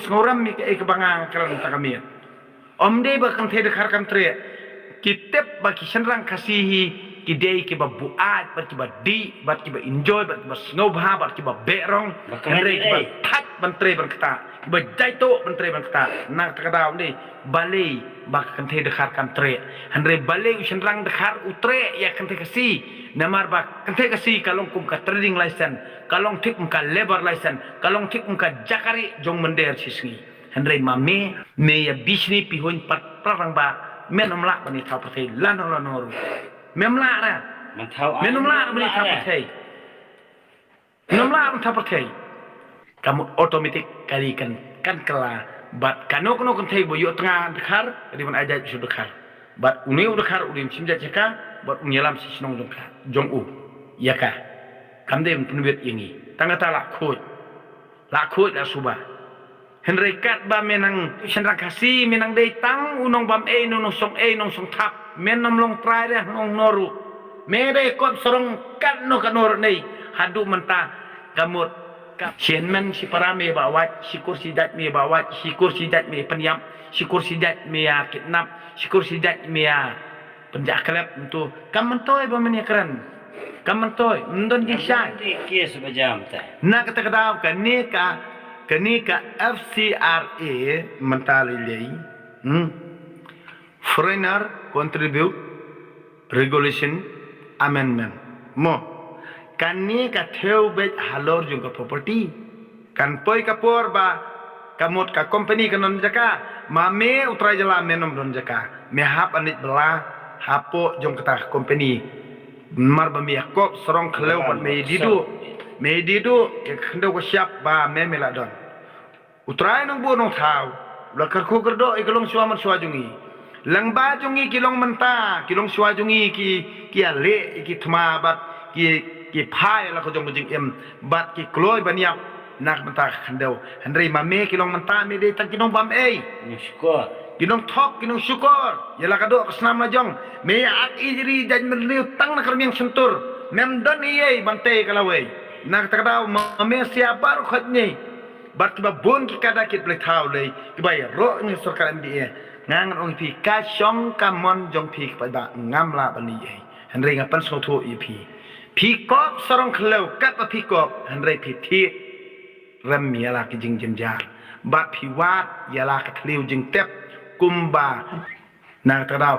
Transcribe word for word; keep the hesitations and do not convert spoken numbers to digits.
Sngewrem ïa kaei kaba nga kren tang ka miet. Ym dei ba ka kynthei dkhar kam treh. Ki tip ba ki shynrang Khasi hi ki dei kiba buaid bad kiba dih bad kiba enjoy bad kiba sngewbha bad kiba behrong. Hynrei kiba thait ban trei ban ktah, kiba jaituh ban trei ban ktah. Na kata ka daw ym dei balei ba ka kynthei dkhar kam treh. Hynrei balei u shynrang dkhar u treh ïa ka kynthei Khasi. Namar ba ka kynthei Khasi ka long kum ka trading license, ka long thik kum ka labour license, ka long thik kum ka jaka rieh jong mynder shisngi. Hynrei ma me, me ïa bishni pihuiñ pat pyrshang ba men ym lah ban ïa thaw pyrthei lano lano ruh. Mem lah ra. Men ym lah ra ban ïa thaw pyrthei. Men ym lah ban thaw pyrthei. Ka mut automatic ka ri kan kan kylla bad kano kano kynthei ba ïoh tnga dkhar ka ri ban ai jait shu dkhar. Bad une u dkhar u rim shim jait sha ka bad un ïalam shi shnong jong ka jong u ïa ka. Kam dei ban pynwit ïa ngi. Tang kata lah khuid. Lah khuid lah suba. Hynrei katba me nang shynrang Khasi me nang dei tang u nongbam ei nong nongshong ei nongshong thap. Men ym long trai re nong noru. Me dei kot sarong katno katno ruh nei. Haduh mynta ka mut ka shen men shi para me ba wait, shi kur shi jait me ba wait, shi kur shi jait me pynïap, shi kur shi jait me ïa kidnap, shi kur shi jait me ïa pynjah klep mynta. Kam myntoi ba men ïa kren. Kam myntoi, ym don jingshai. Ki kes ba jam te. Na kata ka daw kane ka, kane ka F C R A mynta lei lei. Hmm. Foreigner Contribute Regulation Amendment. Mo. Kane ka thew beit halor jong ka property. Kan poi ka por ba ka mut ka company kan don jaka. Ma me u trai jylla me ym don jaka. Me hap anit bylla hapoh jong kata ka company. Mar ba me ïa kop sarong khlem bad me ïa dih duh. Me ïa dih duh ïa ka khyndew ka shyiap ba me me la don. U trai nongbuh nongthaw u la kyrkhu kyrdoh ïa ki longshuwa manshuwa jong ngi. Lyngba jong ngi ki long mynta, ki longshuwa jong ngi ki, ki ïaleh ïa ki thma bad ki, ki phah ïa la ka jong ka jingim bad ki kloi ban ïap na ka bynta ka khyndew. Hynrei ma me ki long mynta me dei tang ki nongbam ei. Nongshukor. Ki nongthok, ki nongshukor ïa la ka doh ka snam la jong. Me ïa ak ijri jait mynriew tang na ka rmiang shyntur. Mem don ei ei ban tei ka lawei. Na kata ka daw ma me sia baroh khoit ngi. Bad kiba bun ki kada kit blei thaw lei kiba ïaroh ngi sorkar M D A. Nga ngan ong ïa phi ka shong ka mon jong phi kaba ngam lah ban ïa. Hynrei nga pynsngewthuh ïa phi. Phi kop sarong khlem katba phi kop hynrei phi thied rem ïa la ki jingjynjar. Bad phi wad ïa la ka thliew jingtep kumba na kata ka daw.